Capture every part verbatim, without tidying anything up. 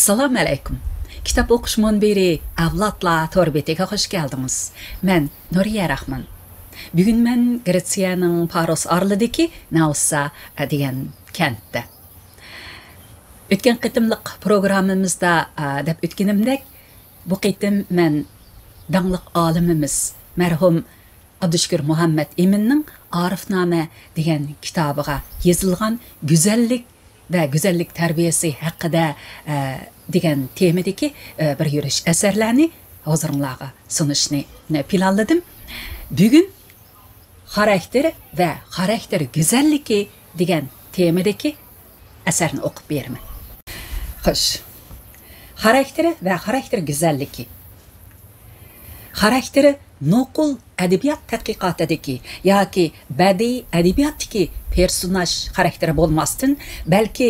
ئەسسالامۇ ئەلەيكۇم. كىتاب ئوقۇش مۇنبىرى ئەۋلادلار تور بېتىگە خۇش كەلدىڭىز. مەن نۇرىيە راخمان. بۈگۈن مەن گرېتسىيەنىڭ پاروس ئارىلىدىكى ناۋسا دېگەن كەنتتە. ئۆتكەن قېتىملىق پروگراممىمىزدا، ئا، دەپ ئۆتكىنىمدەك، بۇ قېتىم مەن داڭلىق ئالىمىمىز مەرھۇم ئابدۇشۈكۈر مۇھەممەت ئىمىننىڭ ئارىفنامە دېگەن كىتابىغا يېزىلغان گۈزەللىك ۋە گۈزەللىك تەربىيەسى ھەققىدە، ئە، دېگەن تېمىدىكى، ئە، بىر يۈرۈش ئەسەرلەرنى ھۇزۇرۇڭلارغا سۇنۇشنى پىلانلىدىم. بۈگۈن خاراكتېر ۋە خاراكتېر گۈزەللىكى دېگەن تېمىدىكى ئەسەرنى ئوقۇپ بېرىمەن. خوش. خاراكتېر ۋە خاراكتېر گۈزەللىكى. خاراكتېر نوقۇل ئەدەبىيات تەتقىقاتىدىكى ياكى بەدىئىي ئەدەبىياتتىكى پېرسوناژ خاراكتېرى بولماستىن، بەلكى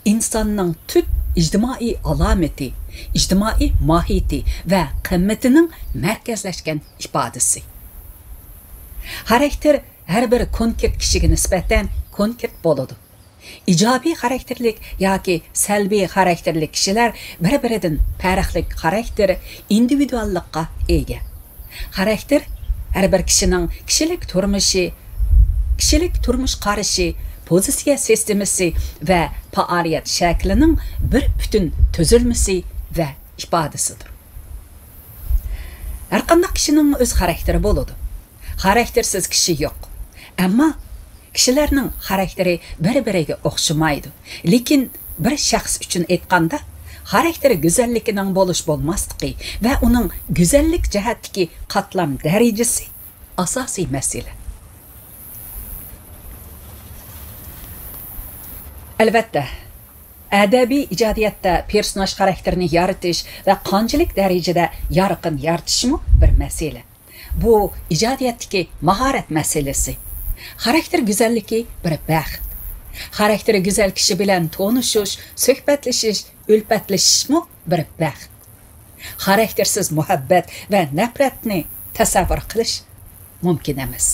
ئىنساننىڭ تۈپ ئىجتىمائىي ئالامىتى، ئىجتىمائىي ماھىيىتى ۋە قىممىتىنىڭ مەركەزلەشكەن ئىپادىسى. خاراكتېر ھەر بىر كونكرېت كىشىگە نىسبەتەن كونكرېت بولىدۇ. ئىجابىي خاراكتېرلىك ياكى سەلبىي خاراكتېرلىك كىشىلەر بىر-بىرىدىن پەرقلىك خاراكتېر، ئىندىۋىدۇئاللىققا ئىگە. خاراكتېر ھەر بىر كىشىنىڭ كىشىلىك تۇرمۇشى، كىشىلىك تۇرمۇش قارىشى، پوزىتسىيە سىستېمىسى ۋە پائالىيەت شەكلىنىڭ بىر پۈتۈن تۈزۈلمىسى ۋە ئىپادىسىدۇر. ھەرقانداق كىشىنىڭ ئۆز خاراكتېرى بولىدۇ. خاراكتېرسىز كىشى يوق. ئەمما كىشىلەرنىڭ خاراكتېرى بىر-بىرىگە ئوخشىمايدۇ. لېكىن بىر شەخس ئۈچۈن ئېيتقاندا، خاراكتېر گۈزەللىكىنىڭ بولۇش-بولماسلىقى ۋە ئۇنىڭ گۈزەللىك جەھەتتىكى قاتلام دەرىجىسى ئاساسىي مەسىلە. ئەلۋەتتە، ئەدەبىي ئىجادىيەتتە پېرسوناژ خاراكتېرىنى يارىتىش ۋە قانچىلىك دەرىجىدە يارقىن يارىتىشمۇ بىر مەسىلە. بۇ ئىجادىيەتتىكى ماھارەت مەسىلىسى. خاراكتېر گۈزەللىكى بىر بەخت. خاراكتېرى گۈزەل كىشى بىلەن تونۇشۇش، سۆھبەتلىشىش، ئۈلپەتلىشىشمۇ بىر بەخت. خاراكتېرسىز مۇھەببەت ۋە نەپرەتنى تەسەۋۋۇر قىلىش مۇمكىن ئەمەس.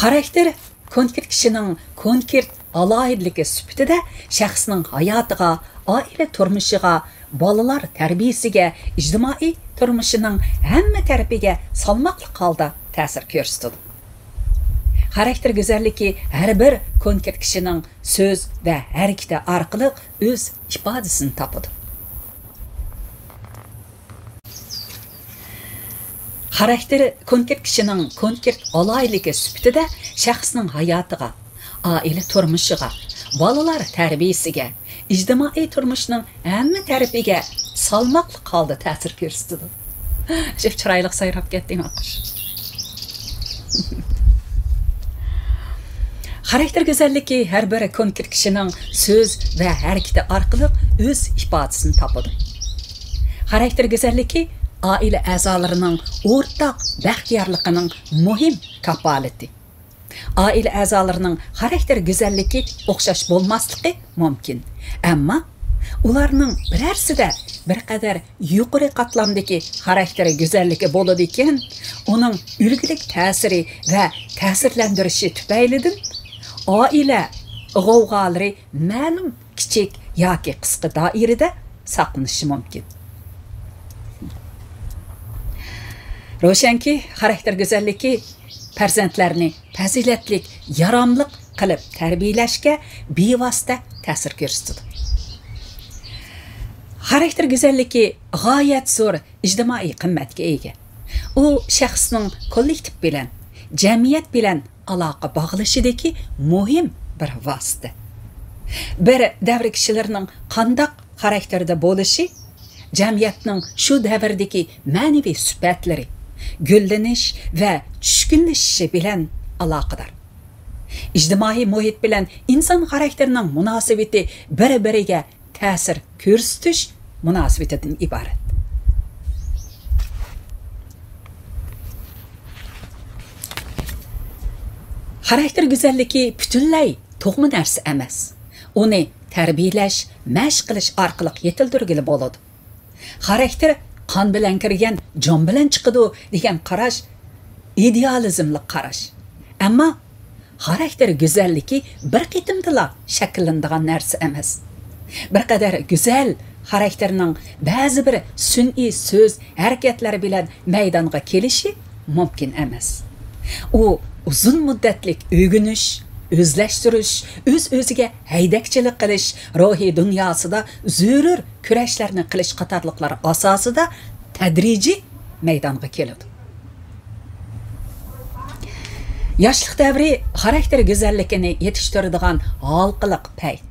خاراكتېر كونكرېت كىشىنىڭ كونكرېت ئالاھىدىلىكى سۈپىتىدە شەخسنىڭ ھاياتىغا، ئائىلە تۇرمۇشىغا، بالىلار تەربىيىسىگە، ئىجتىمائىي تۇرمۇشىنىڭ ھەممە تەرىپىگە سالماقلىق ھالدا تەسىر كۆرسىتىدۇ. خاراكتېر گۈزەللىكى ھەر بىر كونكرېت كىشىنىڭ سۆز ۋە ھەرىكىتى ئارقىلىق ئۆز ئىپادىسىنى تاپىدۇ. خاراكتېر كونكرېت كىشىنىڭ كونكرېت ئالاھىدىلىكى سۈپىتىدە شەخسنىڭ ھاياتىغا، ئائىلە تۇرمۇشىغا، بالىلار تەربىيىسىگە، ئىجتىمائىي تۇرمۇشنىڭ ھەممە تەرىپىگە سالماقلىق ھالدا تەسىر كۆرسىتىدۇ. شۇ چىرايلىق سايراپ كەتتىڭ، ئاققۇش. خاراكتېر گۈزەللىكى ھەر بىر كونكرېت كىشىنىڭ سۆز ۋە ھەرىكىتى ئارقىلىق ئۆز ئىپادىسىنى تاپىدۇ. خاراكتېر گۈزەللىكى ئائىلە ئەزالىرىنىڭ ئورتاق بەختىيارلىقىنىڭ مۇھىم كاپالىتى. ئائىلە ئەزالىرىنىڭ خاراكتېر گۈزەللىكى ئوخشاش بولماسلىقى مۇمكىن. ئەمما ئۇلارنىڭ بىرەرسىدە بىر قەدەر يۇقىرى قاتلامدىكى خاراكتېر گۈزەللىكى بولىدىكەن، ئۇنىڭ ئۈلگىلىك تەسىرى ۋە تەسىرلەندۈرۈشى تۈپەيلىدىن ئائىلە غوۋغالىرى مەلۇم كىچىك ياكى قىسقا دائىرىدە ساقلىنىشى مۇمكىن. روشەنكى، خاراكتېر گۈزەللىكى پەرزەنتلەرنى پەزىلەتلىك، ياراملىق قىلىپ تەربىيەلەشكە بىۋاسىتە تەسىر كۆرسىتىدۇ. خاراكتېر گۈزەللىكى غايەت زور ئىجتىمائىي قىممەتكە ئىگە. ئۇ شەخسنىڭ كوللېكتىپ بىلەن، جەمئىيەت بىلەن ئالاقە باغلىشىدىكى مۇھىم بىر ۋاسىتە. بىر دەۋر كىشىلىرىنىڭ قانداق خاراكتېردا بولۇشى جەمئىيەتنىڭ شۇ دەۋردىكى مەنىۋى سۈپەتلىرى، گۈللىنىش ۋە چۈشكۈنلىشىشى بىلەن ئالاقىدار. ئىجتىمائىي مۇھىت بىلەن ئىنسان خاراكتېرىنىڭ مۇناسىۋىتى بىر-بىرىگە تەسىر كۆرسىتىش مۇناسىۋىتىدىن ئىبارەت. خاراكتېر گۈزەللىكى پۈتۈنلەي تۇغما نەرسە ئەمەس. ئۇنى تەربىيەلەش، مەشىق قىلىش ئارقىلىق يېتىلدۈرگىلى بولىدۇ. خاراكتېر قان بىلەن كىرگەن، جان بىلەن چىقىدۇ دېگەن قاراش ئىدېئالىزملىق قاراش. ئەمما خاراكتېر گۈزەللىكى بىر قېتىمدىلا شەكىللىنىدىغان نەرسە ئەمەس. بىر قەدەر گۈزەل خاراكتېرنىڭ بەزى بىر سۈنئىي سۆز، ھەرىكەتلەر بىلەن مەيدانغا كېلىشى مۇمكىن ئەمەس. ئۇ ئۇزۇن مۇددەتلىك ئۆگىنىش، ئۆزلەشتۈرۈش، ئۆز-ئۆزىگە ھەيدەكچىلىك قىلىش، روھىي دۇنياسىدا زۆرۈر كۈرەشلەرنى قىلىش قاتارلىقلار ئاساسىدا تەدرىجىي مەيدانغا كېلىدۇ. ياشلىق دەۋرى خاراكتېر گۈزەللىكىنى يېتىشتۈرىدىغان ھالقىلىق پەيت.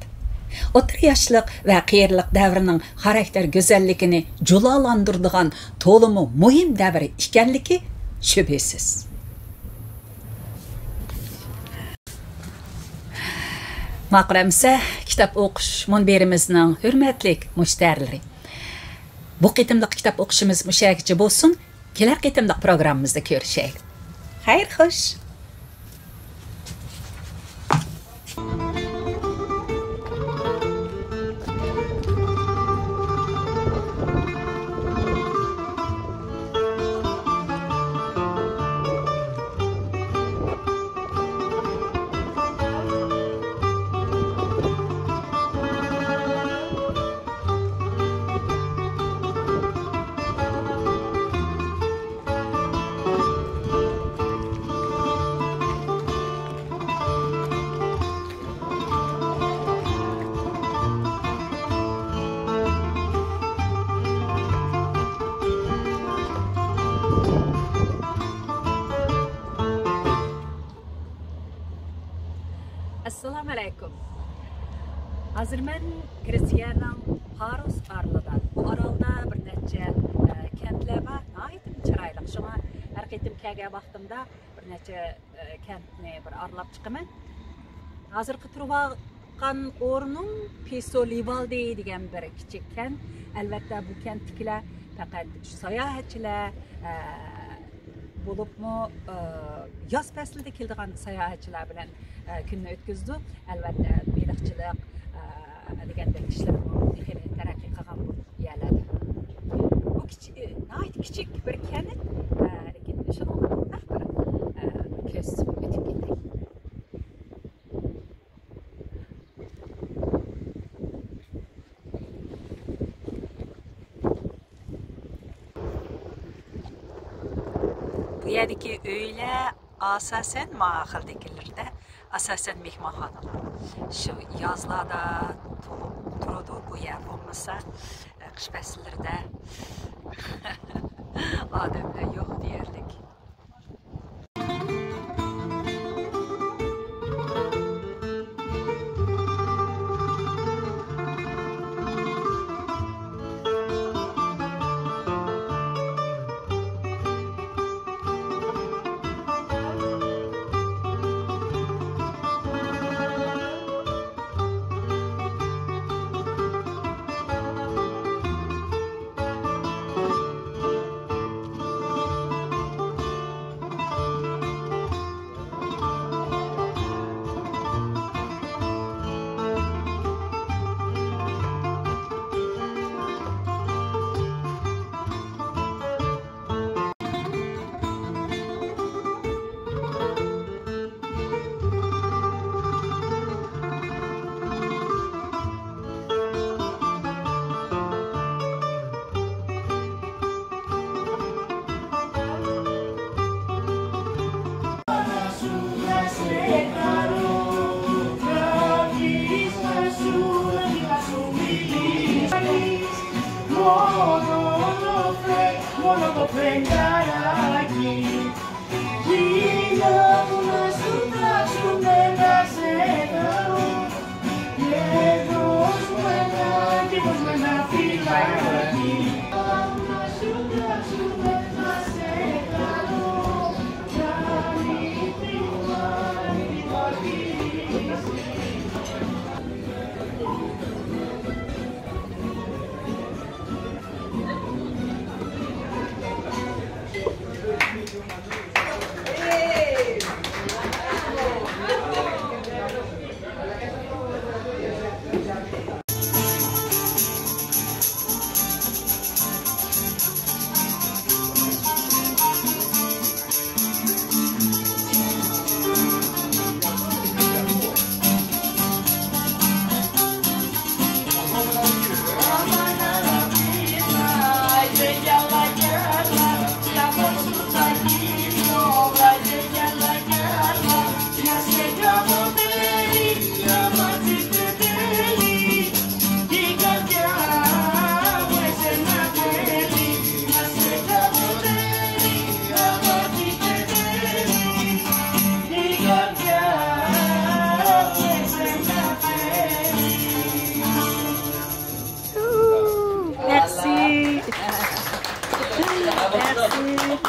ئوتتۇرا ياشلىق ۋە قېرىلىق دەۋرىنىڭ خاراكتېر گۈزەللىكىنى جۇلالاندۇرىدىغان تولىمۇ مۇھىم دەۋر ئىكەنلىكى شۈبھىسىز. ماقۇل ئەمىسە، كىتاب ئوقۇش مۇنبىرىمىزنىڭ ھۆرمەتلىك مۇشتەرىلىرى، بۇ قېتىملىق كىتاب ئوقۇشىمىز مۇشۇ يەرگىچە بولسۇن. كېلەر قېتىملىق پروگراممىمىزدا كۆرۈشەيلى. خەير خوش. ئەسسالامۇ ئەلەيكۇم. ھازىر مەن گرېتسىيەنىڭ پاروس ئارىلىدا. بۇ ئارالدا بىر نەچچە، ئە، كەنتلەر بار. ناھايىتى چىرايلىق. شۇڭا ھەر قېتىم كەلگەن ۋاقتىمدا بىر نەچچە، ئە، كەنتنى بىر ئارىلاپ چىقىمەن. ھازىرقى تۇرۇۋاتقان ئورنۇم پىسو لىۋالدى دېگەن بىر كىچىك كەنت. ئەلۋەتتە، بۇ كەنتتىكىلەر پەقەت ساياھەتچىلەر، ئە، بولۇپمۇ، ئە، ياز پەسلىدە كېلىدىغان ساياھەتچىلەر بىلەن، ئە، كۈننى ئۆتكۈزىدۇ. ئەلۋەتتە، بېلىقچىلىق، ئە، دېگەندەك ئىشلارمۇ خېلى تەرەققىي قىلغان بۇ يەرلەردە. بۇ كىچىك، ناھايىتى كىچىك بىر كەنت، ئە، لېكىن شۇنىڭدىن بۇنداق بىر، ئە، كۆز ئۆتۈپ كېتەي. بۇ يەردىكى ئۆيلەر ئاساسەن مانا خىلدىكىلەردە، ئاساسەن مېھمانخانىلار. شۇ يازلاردا تولۇق تۇرىدۇ بۇ يەر، بولمىسا قىش پەسىللىرىدە ئادەملەر يوق دېيەرلىك. Merci.